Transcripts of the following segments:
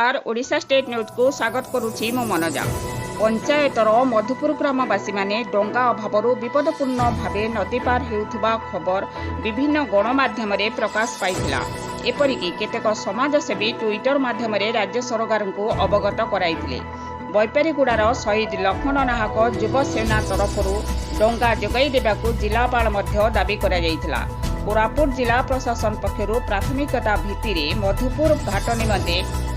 ନମସ୍କାର, ଓଡ଼ିଶା ଷ୍ଟେଟ୍ ନ୍ୟୁଜ୍କୁ ସ୍ୱାଗତ କରୁଛି ମୁଁ ମନୋଜା। ପଞ୍ଚାୟତର ମଧୁପୁର ଗ୍ରାମବାସୀମାନେ ଡଙ୍ଗା ଅଭାବରୁ ବିପଦପୂର୍ଣ୍ଣ ଭାବେ ନଦୀ ପାର ହେଉଥିବା ଖବର ବିଭିନ୍ନ ଗଣମାଧ୍ୟମରେ ପ୍ରକାଶ ପାଇଥିଲା। ଏପରିକି କେତେକ ସମାଜସେବୀ ଟ୍ୱିଟର ମାଧ୍ୟମରେ ରାଜ୍ୟ ସରକାରଙ୍କୁ ଅବଗତ କରାଇଥିଲେ। ବୈପାରିଗୁଡ଼ାର ଶହୀଦ ଲକ୍ଷ୍ମଣ ନାହକ ଯୁବ ସେନା ତରଫରୁ ଡଙ୍ଗା ଯୋଗାଇ ଦେବାକୁ ଜିଲ୍ଲାପାଳ ମଧ୍ୟ ଦାବି କରାଯାଇଥିଲା। କୋରାପୁଟ ଜିଲ୍ଲା ପ୍ରଶାସନ ପକ୍ଷରୁ ପ୍ରାଥମିକତା ଭିତ୍ତିରେ ମଧୁପୁର ଘାଟ ନିମନ୍ତେ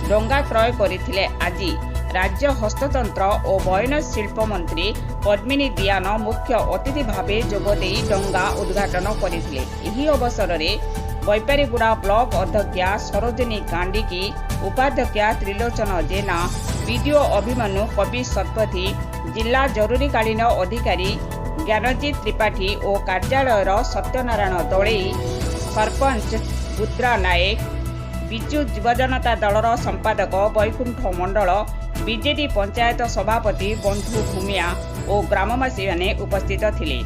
ଡଙ୍ଗା କ୍ରୟ କରିଥିଲେ। ଆଜି ରାଜ୍ୟ ହସ୍ତତନ୍ତ୍ର ଓ ବୟନଶିଳ୍ପ ମନ୍ତ୍ରୀ ପଦ୍ମିନୀ ଦିଆନ ମୁଖ୍ୟ ଅତିଥି ଭାବେ ଯୋଗଦେଇ ଡଙ୍ଗା ଉଦ୍ଘାଟନ କରିଥିଲେ। ଏହି ଅବସରରେ ବୈପାରିଗୁଡ଼ା ବ୍ଲକ ଅଧ୍ୟକ୍ଷା ସରୋଜିନୀ କାଣ୍ଡିକି, ଉପାଧ୍ୟକ୍ଷା ତ୍ରିଲୋଚନ ଜେନା, ବିଡିଓ ଅଭିମନ୍ୟୁ କବି ଶତପଥୀ, ଜିଲ୍ଲା ଜରୁରୀକାଳୀନ ଅଧିକାରୀ ଜ୍ଞାନଜିତ ତ୍ରିପାଠୀ ଓ କାର୍ଯ୍ୟାଳୟର ସତ୍ୟନାରାୟଣ ଦଳେଇ, ସରପଞ୍ଚ ବୁଦ୍ରା ନାୟକ, ବିଜୁ ଯୁବ ଜନତା ଦଳର ସମ୍ପାଦକ ବୈକୁଣ୍ଠ ମଣ୍ଡଳ, ବିଜେଡି ପଞ୍ଚାୟତ ସଭାପତି ବନ୍ଧୁ ଭୂମିଆ ଓ ଗ୍ରାମବାସୀମାନେ ଉପସ୍ଥିତ ଥିଲେ।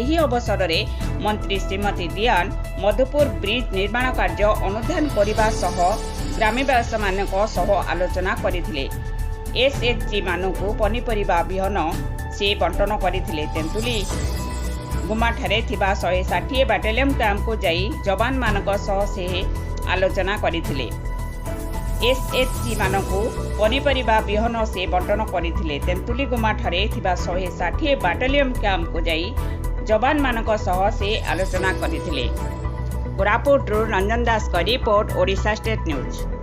ଏହି ଅବସରରେ ମନ୍ତ୍ରୀ ଶ୍ରୀମତୀ ଦିଆନ ମଧୁପୁର ବ୍ରିଜ୍ ନିର୍ମାଣ କାର୍ଯ୍ୟ ଅନୁଧ୍ୟାନ କରିବା ସହ ଗ୍ରାମବାସୀମାନଙ୍କ ସହ ଆଲୋଚନା କରିଥିଲେ। ଏସ୍ଏଚ୍ଜିମାନଙ୍କୁ ପନିପରିବା ବିହନ ସେ ବଣ୍ଟନ କରିଥିଲେ। ତେନ୍ତୁଲି ଗୁମାଠାରେ ଥିବା 160 ବାଟାଲିୟନ କ୍ୟାମ୍ପକୁ ଯାଇ ଯବାନମାନଙ୍କ ସହ ସେ ଆଲୋଚନା କରିଥିଲେ। ଏସ୍ଏଚ୍ଜିମାନଙ୍କୁ ପନିପରିବା ବିହନ ସେ ବଣ୍ଟନ କରିଥିଲେ। ତେନ୍ତୁଲିଗୁମାଠାରେ ଥିବା 160 ବାଟାଲିୟନ କ୍ୟାମ୍ପକୁ ଯାଇ ଯବାନମାନଙ୍କ ସହ ସେ ଆଲୋଚନା କରିଥିଲେ। କୋରାପୁଟରୁ ରଞ୍ଜନ ଦାସଙ୍କ ରିପୋର୍ଟ, ଓଡ଼ିଶା ଷ୍ଟେଟ୍ ନ୍ୟୁଜ୍।